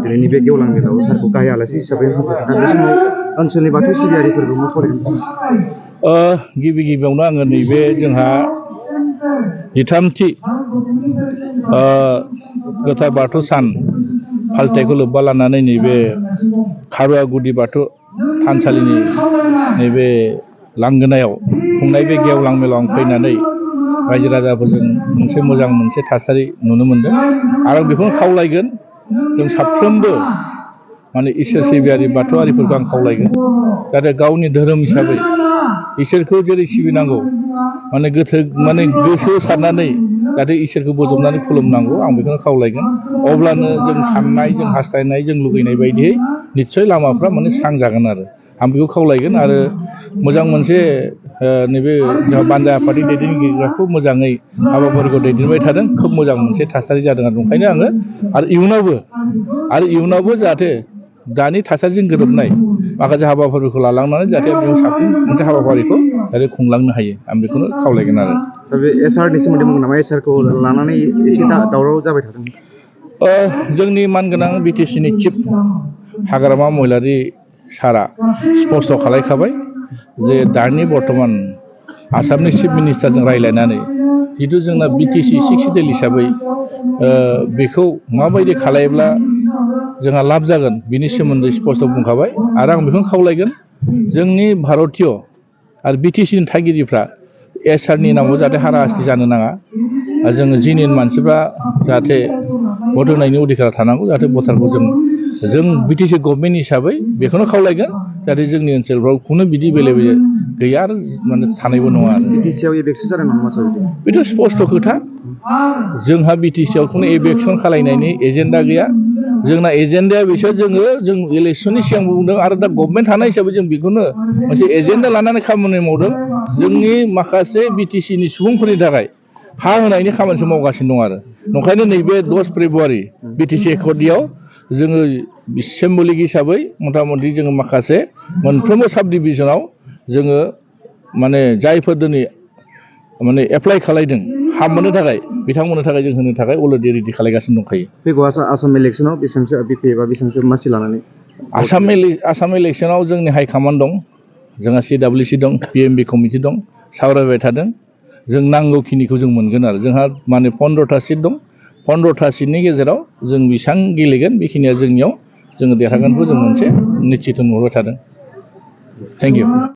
दिनैनि बे गेवलां मेलाव सारखौ गाहाय आलासि हिसाबै हाबफैदों दा बे समाव ओनसोलनि बाथौ सिबियारिफोरखौ मा खावलायगोन? गिबि गिबियावनो आङो नैबे जोंहा जिथामथि गोथार बाथौ सान फालिथायखौ लोब्बा लानानै नैबे खारुवा गुदि बाथौ थानसालिनि नैबे लांगोनायाव खुंनाय बे गेवलां मेलाव आं फैनानै रायजो राजाफोरजों मोनसे थासारि नुनो मोनदों आरो आं बेखौनो खावलायगोन जों साफ्रोमबो माने इसोर सिबियारि बाथौआरिफोरखौ आं खावलायगोन जाहाथे गावनि धोरोम हिसाबै इसोरखौ जेरै सिबिनांगौ माने गोसो सारनानै जाहाथे इसोरखौ बोजबनानै खुलुमनांगौ आं बेखौनो खावलायगोन अब्लानो जों साननाय जों हास्थायनाय जों लुगैनाय बायदियै निस्सय लामाफ्रा माने स्रां जागोन आरो आं बेखौ खावलायगोन आरो मोजां मोनसे नैबे जोंहा बानजा आफादनि दैदेनगिरिखौ मोजाङै हाबाफारिखौ दैदेनबाय थादों खोब मोजां मोनसे थासारि जादों आरो ओंखायनो आङो आरो इयुनावबो जाहाथे दानि थासारिजों गोरोबनाय माखासे हाबाफारिखौ लालांनानै जाहाथे जों साबसिन मोनसे हाबाफारिखौ जाहाथे खुंलांनो हायो आं बेखौनो खावलायगोन आरो दा बे एसआरनि सोमोन्दै बुंगोन नामा? एसआरखौ लानानै एसे दावराव जाबाय थादों। जोंनि मानगोनां बिटिसिनि चिफ हाग्रामा महिलारि सारा स्पष्ट खालायखाबाय जे दानि बर्थमान आसामनि चिफ मिनिस्टारजों रायज्लायनानै जिथु जोंना बिटिसि 6 सिडिउल हिसाबै बेखौ माबायदि खालायोब्ला जोंहा लाब जागोन बिनि सोमोन्दै स्पष्ट बुंखाबाय आरो आं बेखौनो खावलायगोन जोंनि भारतीय आरो बिटिसिनि थागिरिफ्रा एसआरनि नामाव जाहाथे हाराहास्ति जानो नाङा जोङो जिनियन मानसिफ्रा जाहाथे भट होनायनि अधिकार थानांगौ जाहाथे भटारखौ जों बिटिसि गभर्नमेन्ट हिसाबै बेखौनो खावलायगोन जाहाथे जोंनि ओनसोलफ्राव खुनु बिदि बेले बेजे गैया आरो माने थानायबो नङा आरो बिटिसिआव इलेक्सन जानाय नङा सार बेथ' स्पष्ट खोथा जोंहा बिटिसिआव खुनु इलेक्सन खालायनायनि एजेन्डा गैया जोंना एजेन्डाया बिसोर जों इलेक्सननि सिगां बुंदों आरो दा गभर्नमेन्ट थानाय हिसाबै जों बेखौनो मोनसे एजेन्डा लानानै खामानि मावदों जोंनि माखासे बिटिसिनि सुबुंफोरनि थाखाय हा होनायनि खामानिसो मावगासिनो दं आरो ओंखायनो नैबे 10 फेब्रुवारि बिटिसि एकर्डियाव जोङो सिम्बलिक हिसाबै मथा मथि जोङो माखासे मोनफ्रोमबो साब डिभिजनाव जोङो माने जायफोर दिनै माने एप्लाइ खालायदों हा मोननो थाखाय बिथांमोननो थाखाय जों होनो थाखाय अलरेडि रेडि खालायगासिनो दंखायो। फैगौ आसाम इलेक्सनाव बेसेबांसो बिपि एबा बेसेबांसो मासि लानानै आसाम इलेक्सनाव जोंनि हाइकमान्ड दं जोंहा CWC दं PMB कमिटि दं सावरायबाय थादों जों नांगौखिनिखौ जों मोनगोन आरो जोंहा माने 15टा सिट दं 15टा सिटनि गेजेराव जों बेसेबां गेलेगोन बेखिनिया जोंनियाव जोङो देरहागोनखौ जों मोनसे निश्चित नुहरबाय थादों। Thank you.